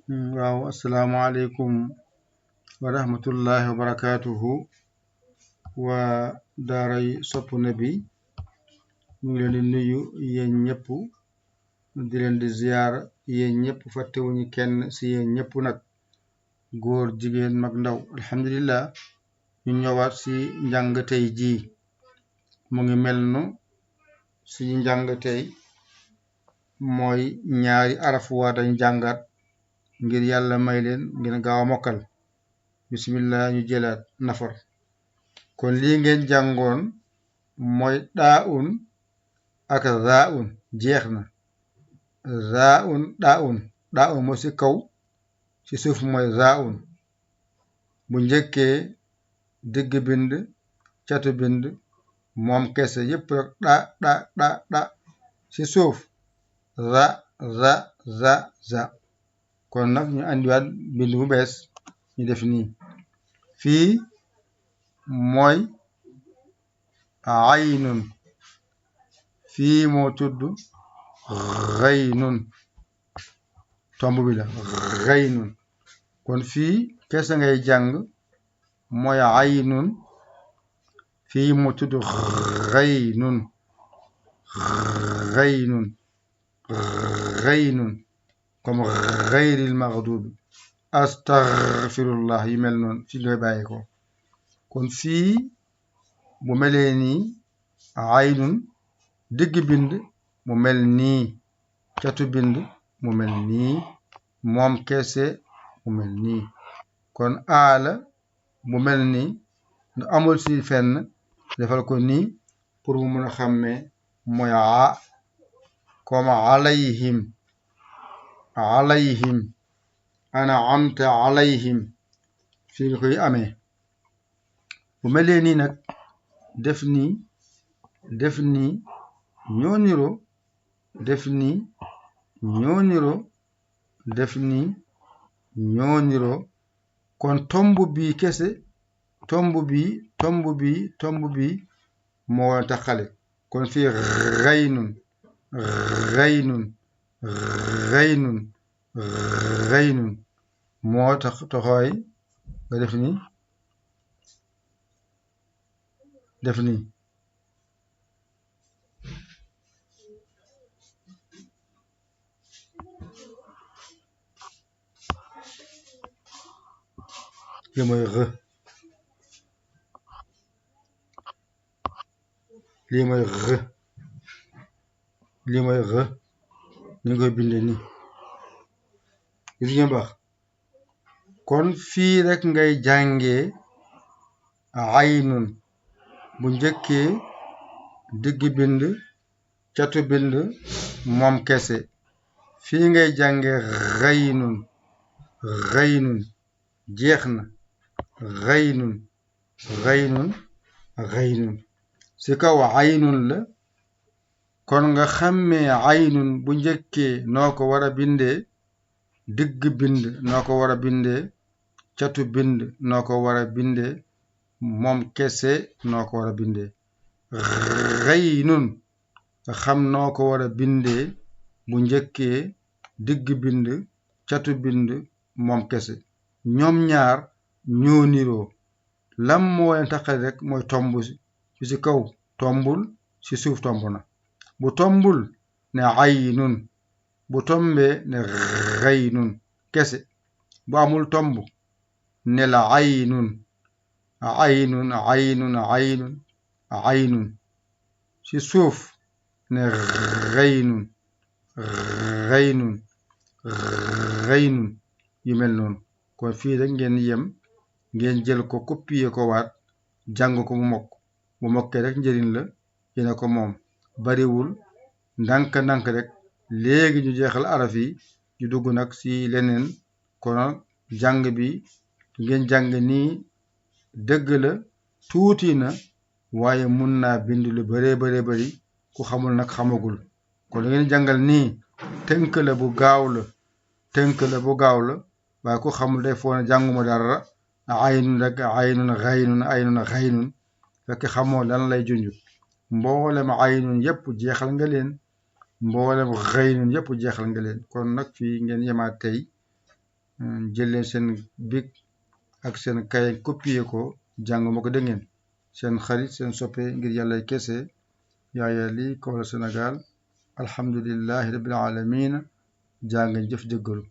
waaw asalaamaaleykum wa rahmatullahi wa barakaatuhu waa daaray Sopp Nabi ñu ngi leen di nuyu yéen ñëpp di leen di ziyaar yéen ñëpp fàttewuñu kenn si yéen ñëpp nag góor jigéen mag ndaw alhamdulillah ñu ñëwaat si njàng tey jii mu ngi mel nu suñu njàng tey mooy ñaari araf waa dañ jàngaat ngir yàlla may leen ngeen gaaw a mokkal bismillah ñu jëlaat nafar kon lii ngeen jàngoon mooy daa un ak raa un jeex na raa un daa un moo ci kaw ci suuf mooy raa un bu njëkkee digg bind catu bind moom kese yépp rek da ci suuf ra za kon nag ñu andiwaat bind bu bees ñu def nii fii mooy aynun fii moo tudd ghaynun tomb bi la ghaynun kon fii kese ngay jàng mooy aynun fii moo tudd ghaynun comme ghayril maghdubi astaghfirullah yu mel noonu fi looy bàyyi ko kon fii bu melee nii aynun digg bind mu mel nii catu bind mu mel nii moom kese mu mel nii kon aala bu mel nii nu amul si fenn defal ko nii pour mu mën a xàmmee mooy a comme alayhim an'amta alayhim fii nga koy amee bu melee nii nag def nii ñoo niroo def nii ñoo niroo def nii ñoo niroo kon tomb bii kese tomb bii moo taxale kon fii ghaynun moo tax taxawaay nga def nii lii mooy ñu ngi koy bindee nii gis ngeen baax kon fii rek ngay jàngee aynun bu njëkkee digg bind catu bind moom kese fii ngay jàngee ghaynun jeex na ghaynun ci kaw aynun la kon nga xàmmee aynun bu njëkkee noo ko war a bindee digg bind noo ko war a bindee catu bind noo ko war a bindee moom kese noo ko war a bindee ghaynun nga xam noo ko war a bindee bu njëkkee digg bind catu bind moom kese ñoom ñaar ñoo niroo lam moo leen taxal rek mooy tomb ci kaw tombul ci suuf tomb na bu tombul ne aynun bu tombee ne ghaynun kese bu amul tomb ne la aynun ci suuf ne ghaynun yu mel noonu kon fii rek ngeen yem ngeen jël ko copier ko waat jàng ko mu mokk bu mokkee rek njëriñ la yéena ko moom bariwul ndànk rek léegi ñu jeexal araf yi ñu dugg nag ci leneen kon jàng bi ngeen jàng nii dëgg la tuuti na waaye mun naa bind lu baree bari ku xamul nag xamagul kon da ngeen jàngal nii tënk la bu gaaw la waaye ku xamul day foog ne jànguma dara aynun rek ghaynun fekk xamoo lan lay junj mboolem aynun yépp jeexal nga leen mboolem ghaynun yépp jeexal nga leen kon nag fii ngeen yemaat tey jël leen seen bic ak seen kay copier ko jàng ma ko dégg ngeen seen xarit seen soppe ngir yàlla kese Yaaya Ly Kaolack Sénégal alhamdulillahi rabbil alamin jaa ngeen jëf jëggalu